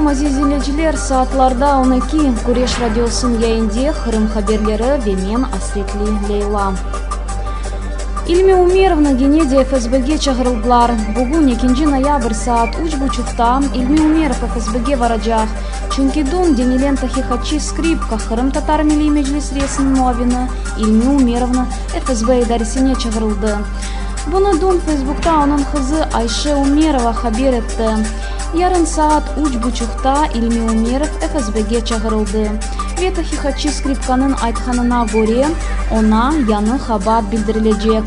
aleyküm, aziz dinleyiciler! Saatlarda 12, Küreş radiosınıñ yayında Qırım haberleri ve men, Asretli Leyla. İlmi Umerovnı gene de FSBge çağırıldılar. Bugün, ekinci noyabr, saat üç buçuqta İlmi Umerov FSBge varacaq, çünki dün denilen tahiqatçı Skripka Qırımtatar Milliy Meclis reisiniñ muavini İlmi Umerovnı FSB idaresine çağırıldı. Bunı dün Feysbukta onıñ qızı Ayşe Umerova haber etti. Yarın saat üç buçuqta İlmi Umerov FSBge çağırıldı ve tahiqatçı Skripkanıñ aytqanına köre, oña yañı qabaat bildirilecek.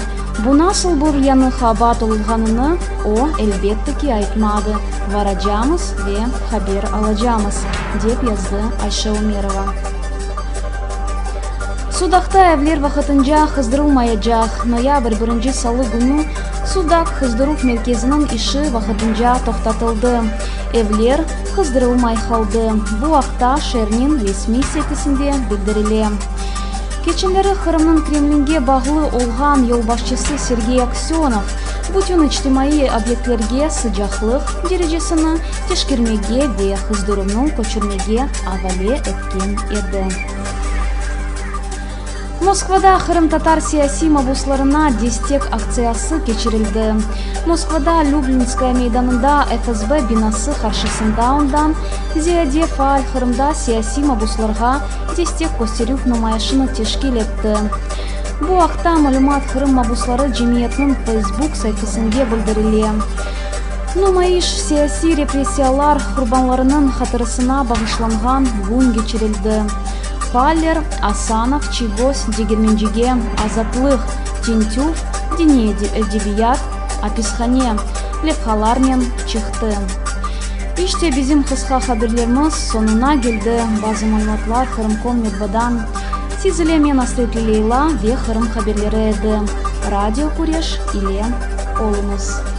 Bu nasıl bir yañı qabaat olğanını o, elbette ki, aytmadı. Varacamız ve haber alacamız, dep yazdı Ayşe Umerova. Sudaqta evler vaqtınca qızdırılmaycaq. Noyabr birinci salı künü Sudaq qızdıruv merkeziniñ işi vaqtınca toqtatıldı. Evler qızdırılmay qaldı. Bu aqta şeerniñ resmiy seytisinde bildirile. Keçenleri Qırımnıñ Kremlinge bağlı olğan yolbaşçısı Sergey Aksönov bütün içtimaiy obyektlerge sıcaqlıq derecesini teşkermege ve qızdıruvnı köçürmege avale etken edi. Moskvada qırımtatar siyasiy mabuslarına destek aktsiyası keçirildi. Moskvada Lüblinskaya meydanında FSB binası qarşısında ondan ziyade faal Qırımda siyasiy mabuslarğa destek kösterüv numayışını teşkil etti. Bu aqta malümat Qırım mabusları cemiyetiniñ Feysbuk sayfasında bildirile. Numayış siyasiy repressiyalar qurbanlarınıñ hatırasına bağışlanğan kün keçirildi. Faaller Asanov, Çiygoz, Degermencige azatlıq, tintüv, diniy edebiyat, apishane levhalarnen çıqtı. İşte, bizim qısqa haberlerimiz soñuna keldi. Bazı malümatlar Qırımkom metbadan. Siz ile men Asretli Leyla ve Qırım haberleri edi. Radio Küreş ile oluñız.